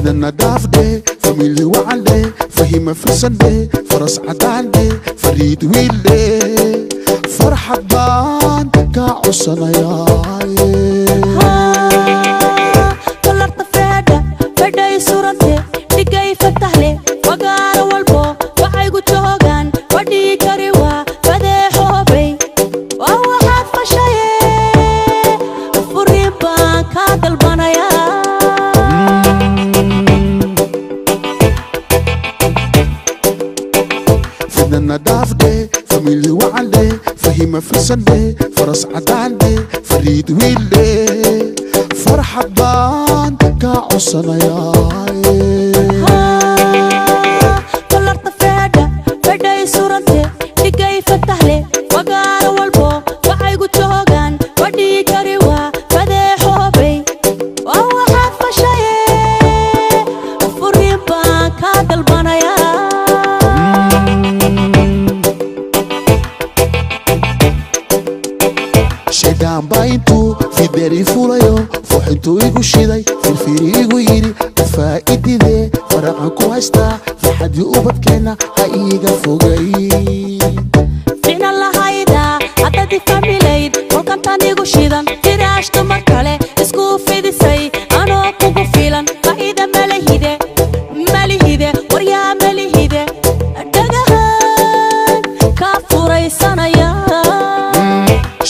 Fidna dhaafde, family wacande, fahima firsande, faras cadaande, fariid wiilde, farxad baan kaa codsanayaaye. Falarta feedha fedhay surante dhigay fatahle fagaaro walbo waxaygu joogaan fadhii kari waa fadeexoobay waa waxaad fashaye furiin baan kaa dalbanayaa. Fidna dhaafde, family wacande, fahima firsande, faras cadaande, fariid wiilde, farxad baan kaa codsanayaaye. Falarta feedha fedhay surante dhigay fatahle fagaaro walbo waxaygu joogaan fadhii kari waa fadeexoobay waa waxaad fashaye furiin baan kaa dalbanayaa. Shaydaan baa intuu fideeri fulayo fooxintuu igu shiday firfiri igu yidhi afaa'ididee faraqan ku haystaa farxadii ubadkeenna ha iiga fogay. Ficna lahayda haddaad ifahmilayd kolkantan igu shidan firaash dumar kale isku fidisay anoo kugu filan faa'iida malihide malihide waryaa malihide dhagahan kaa furaysanaya.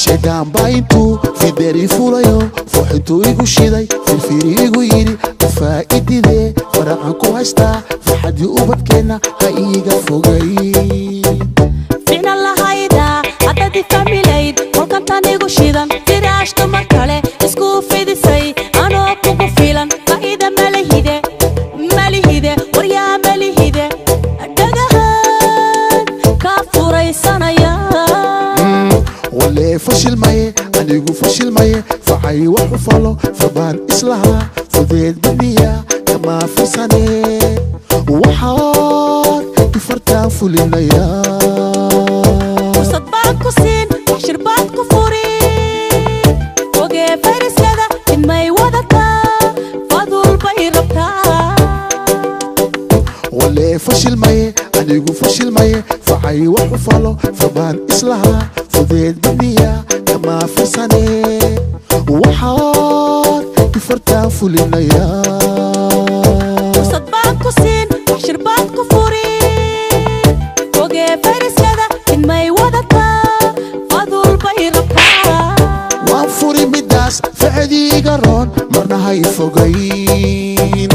Shaydaan baa intuu fideeri fulayo fooxintuu igu shiday firfiri igu yidhi afaa'ididee faraqan ku haystaa farxadii ubadkeenna ha iiga fogay. Ficna lahayda haddaad ifahmilayd kolkantan igu shidan firaash dumar kale isku fidisay anoo kugu filan faa'iida malihide malihide waryaa malihide dhagahan kaa furaysanaya. Walee fashilmaye anigu fashilmaye facay wax u falo farbaan islahaa fudeed badniya kamaa firsane waxaan ifartaan fulinayaa. Fursad baan ku siin waxshir baad ku furi fogee fayrasyada inmay wadataa faduul bay rabtaa. Walee fashilmaye anigu fashilmaye facay wax u falo farbaan islahaa fudeed badniya kamaa firsane waxaan ifartaan fulinayaa. Fursad baan ku siin waxshir baad ku furi fogee fayrasyada inmay wadataa faduul bay rabtaa. Waan furi midaas ficdiiga roon marna hay fogayn,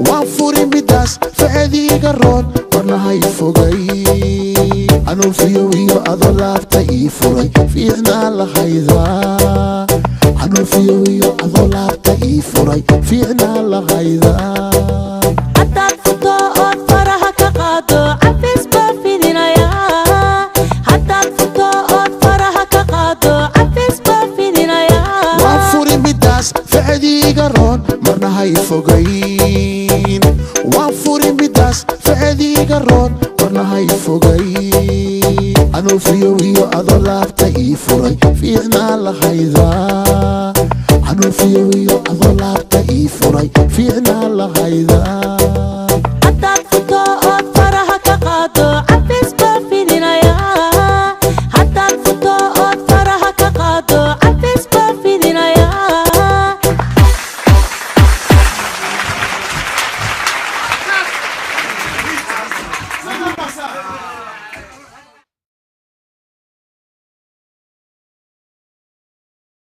waan furi midaas ficdiiga roon marna hay fogayn, anuu fiyow iyo adoo laabta ii furay fiicnaa lahaydaa, anuu fiyow iyo adoo laabta ii furay fiicnaa lahaydaa. Haddaad furto ood faraha ka qaado cafis baa fidinayaa, haddaad furto ood faraha ka qaado cafis baa fidinayaa. Waan furi midaas ficdiiga roon marna hay fogayn, waan furi midaas ficdiiga roon marna hay fogayn, anuu fiyow iyo adoo laabta ii furay fiicnaa lahaydaa, anuu fiyow iyo adoo laabta ii furay fiicnaa lahaydaa.